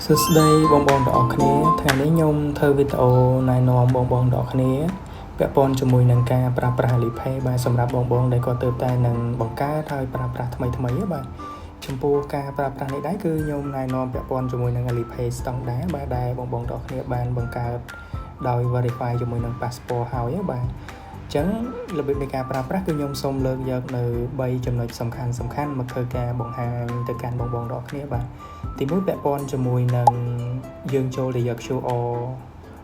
សួស្តីបងប្អូនទាំងអស់គ្នាថ្ងៃនេះខ្ញុំធ្វើវីដេអូណែនាំបងប្អូនទាំងអស់គ្នាពាក់ព័ន្ធជាមួយនឹងការប្រើប្រាស់ Alipay បាទសម្រាប់បងប្អូនដែលគាត់ទើបតែនឹងបង្កើតហើយប្រើប្រាស់ថ្មីថ្មីបាទចំពោះការប្រើប្រាស់នេះដែរគឺខ្ញុំណែនាំពាក់ព័ន្ធជាមួយនឹង Alipay Standard បាទដែលបងប្អូនទាំងអស់គ្នាបានបង្កើតដោយ verify ជាមួយនឹង passport ហើយបាទអញ្ចឹងរបៀបនៃការប្រើប្រាស់គឺខ្ញុំសូមលើកយកនៅ3ចំណុចសំខាន់សំខាន់មកធ្វើការបង្ហាញទៅកាន់បងប្អូនទាំងអស់គ្នាបាទទីមួយពាក់ព័ន្ធជាមួយនឹងយើងចូលទៅយក QR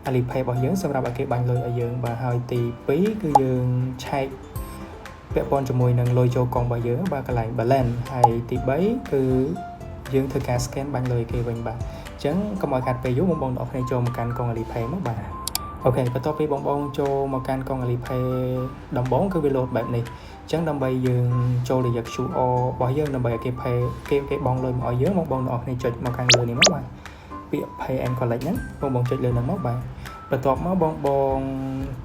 Alipay របស់យើងសម្រាប់ឲ្យគេបាញ់លុយឲ្យយើងបាទហើយទី2គឺយើងឆែកពាក់ព័ន្ធជាមួយនឹងលុយចូលកុងរបស់យើងបាទកន្លែង balance ហើយទី3គឺយើងធ្វើការ scan បាញ់លុយគេវិញបាទអញ្ចឹងកុំឲ្យខាត់ពេលយូរបងប្អូនទាំងអស់គ្នាចូលមកកាន់កុង Alipay មកបាទ OK បន្ទាប់ពីបងបងចូលមកកាន់កុង Alipay ដំបូងគឺវាលោតបែបនេះអញ្ចឹងដើម្បីយើងចូលទៅយក QR របស់យើងដើម្បីឲ្យគេ pay គេគេបង់លុយមកឲ្យយើងបងបងទាំងអស់គ្នាចុចមកខាងលើនេះមកបាទពាក្យ pay and collect ហ្នឹងបងបងចុចលើហ្នឹងមកបាទបន្ទាប់មកបងបង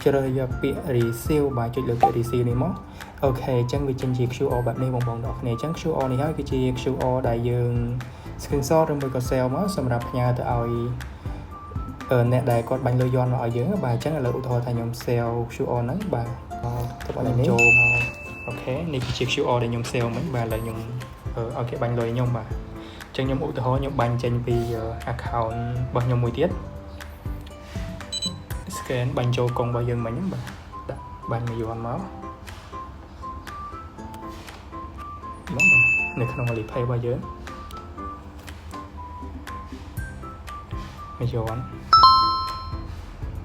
ជ្រើសយកពាក្យ receive បាទចុចលើពាក្យ receive នេះមក OK អញ្ចឹងវាចេញជា QR បែបនេះបងបងទាំងអស់គ្នាអញ្ចឹង QR នេះហើយគឺជា QR ដែលយើង screenshot ឬមួយក៏ save មកសម្រាប់ផ្ញើទៅឲ្យអ្នកដែលគាត់បាញ់លុយយន់មកឲ្យយើងបាទអញ្ចឹងឥឡូវឧទាហរណ៍ថាខ្ញុំ save QR ហ្នឹងបាទទៅបងចូលមក OK នេះគឺជា QR ដែលខ្ញុំ save មិញបាទឥឡូវខ្ញុំឲ្យគេបាញ់លុយខ្ញុំបាទអញ្ចឹងខ្ញុំឧទាហរណ៍ខ្ញុំបាញ់ចេញពី account របស់ខ្ញុំមួយទៀត scan បាញ់ចូលកុងរបស់យើងមិញហ្នឹងបាទដាក់បាញ់មួយយន់មកមកនៅក្នុង Alipay របស់យើងមួយយន់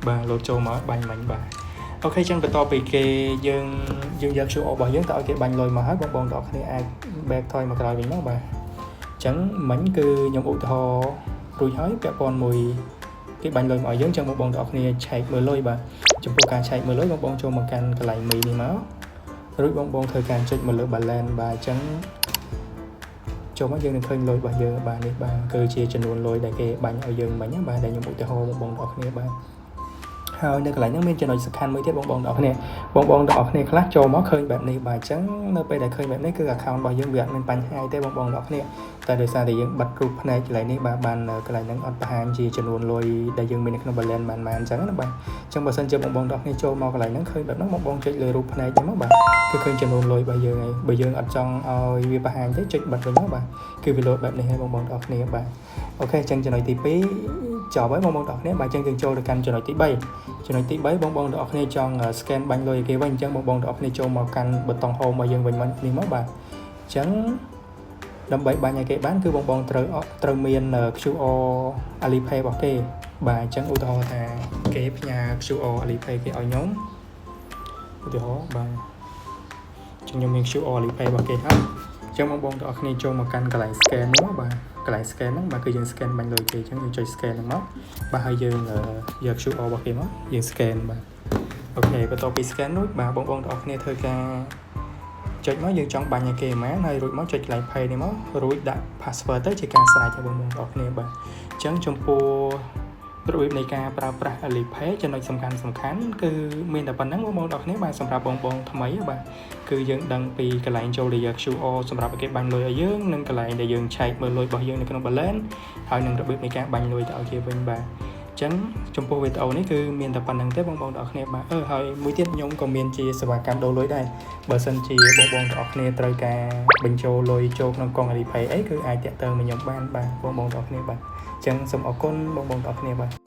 បាទលោតចូលមកបាញ់មិញបាទ OK ចឹងបន្ទាប់ពីគេយើងយើងយក QR របស់យើងទៅឲ្យគេបាញ់លុយមកហើយបងបងទាំងអស់គ្នាអាច back ថយមកក្រោយវិញមកបាទអញ្ចឹងមិញគឺខ្ញុំឧទាហរណ៍រួចហើយពាក់ព័ន្ធមួយគេបាញ់លុយមកឲ្យយើងចឹងបងបងទាំងអស់គ្នាឆែកមើលលុយបាទចំពោះការឆែកមើលលុយបងបងចូលមកកាន់កន្លែងមីនេះមករួចបងបងធ្វើការចុចមកលើ balance បាទអញ្ចឹងចូលមកយើងនឹងឃើញលុយរបស់យើងបាទនេះបាទគឺជាចំនួនលុយដែលគេបាញ់ឲ្យយើងមិញបាទដែលខ្ញុំឧទាហរណ៍បងបងទាំងអស់គ្នាបាទហើយនៅកន្លែងហ្នឹងមានចំណុចសំខាន់មួយទៀតបងបងទាំងអស់គ្នាបងបងទាំងអស់គ្នាខ្លះចូលមកឃើញបែបនេះបាទអញ្ចឹងនៅពេលដែលឃើញបែបនេះគឺ account របស់យើងវាអត់មានបញ្ហាទេបងបងទាំងអស់គ្នាតែដោយសារតែយើងបិទរូបភ្នែកកន្លែងនេះបាទបានកន្លែងហ្នឹងអត់បង្ហាញជាចំនួនលុយដែលយើងមាននៅក្នុង balance បានបានអញ្ចឹងណាបាទអញ្ចឹងបើសិនជាបងបងទាំងអស់គ្នាចូលមកកន្លែងហ្នឹងឃើញបែបហ្នឹងបងបងចុចលើរូបភ្នែកហ្នឹងមកបាទគឺឃើញចំនួនលុយរបស់យើងហើយបើយើងអត់ចង់ឲ្យវាបង្ហាញទេចុចបិទវិញមកបាទគឺវាលោតបែបនេះហើយបងបងទាំងអស់គ្នាបាទ OK អញ្ចឹងចំណុចទី2ចប់ហើយបងបងទាំងអស់គ្នាបាទអញ្ចឹងយើងចូលទៅកាន់ចំណុចទី3ចំណុចទី3បងបងទាំងអស់គ្នាចង់ scan បាញ់លុយគេវិញអញ្ចឹងបងបងទាំងអស់គ្នាចូលមកកាន់ប៊ូតុង home របស់យើងវិញមកនេះមកបាទអញ្ចឹងដើម្បីបាញ់ឲ្យគេបានគឺបងបងត្រូវត្រូវមាន QR Alipay របស់គេបាទអញ្ចឹងឧទាហរណ៍ថាគេផ្ញើ QR Alipay គេឲ្យខ្ញុំឧទាហរណ៍បាទអញ្ចឹងខ្ញុំមាន QR Alipay របស់គេហើយអញ្ចឹងបងបងទាំងអស់គ្នាចូលមកកាន់កន្លែង scan នេះមកបាទកន្លែង scan ហ្នឹងបាទគឺយើង scan បាញ់លុយគេអញ្ចឹងយើងចុច scan ហ្នឹងមកបាទហើយយើងយក QR របស់គេមកយើង scan បាទ OK បន្ទាប់ពី scan រួចបាទបងបងទាំងអស់គ្នាធ្វើការចុចមកយើងចង់បាញ់ឲ្យគេហ្មងហើយរួចមកចុចកន្លែង pay នេះមករួចដាក់ password ទៅជាការស្រេចឲ្យបងប្អូនទាំងអស់គ្នាបាទអញ្ចឹងចំពោះរបៀបនៃការប្រើប្រាស់ Alipay ចំណុចសំខាន់សំខាន់គឺមានតែប៉ុណ្ណឹងបងប្អូនទាំងអស់គ្នាបាទសម្រាប់បងបងថ្មីបាទគឺយើងដឹងពីកន្លែងចូល layer QR សម្រាប់ឲ្យគេបាញ់លុយឲ្យយើងនិងកន្លែងដែលយើងឆែកមើលលុយរបស់យើងនៅក្នុង balance ហើយនឹងរបៀបនៃការបាញ់លុយទៅឲ្យគេវិញបាទអញ្ចឹងចំពោះវីដេអូនេះគឺមានតែប៉ុណ្ណឹងទេបងប្អូនទាំងអស់គ្នាបាទអឺហើយមួយទៀតខ្ញុំក៏មានជាសេវាកម្មដូរលុយដែរបើសិនជាបងប្អូនទាំងអស់គ្នាត្រូវការបញ្ចូលលុយចូលក្នុងកុង Alipay អីគឺអាចទាក់ទងមកខ្ញុំបានបាទបងប្អូនទាំងអស់គ្នាបាទអញ្ចឹងសូមអរគុណបងប្អូនទាំងអស់គ្នាបាទ។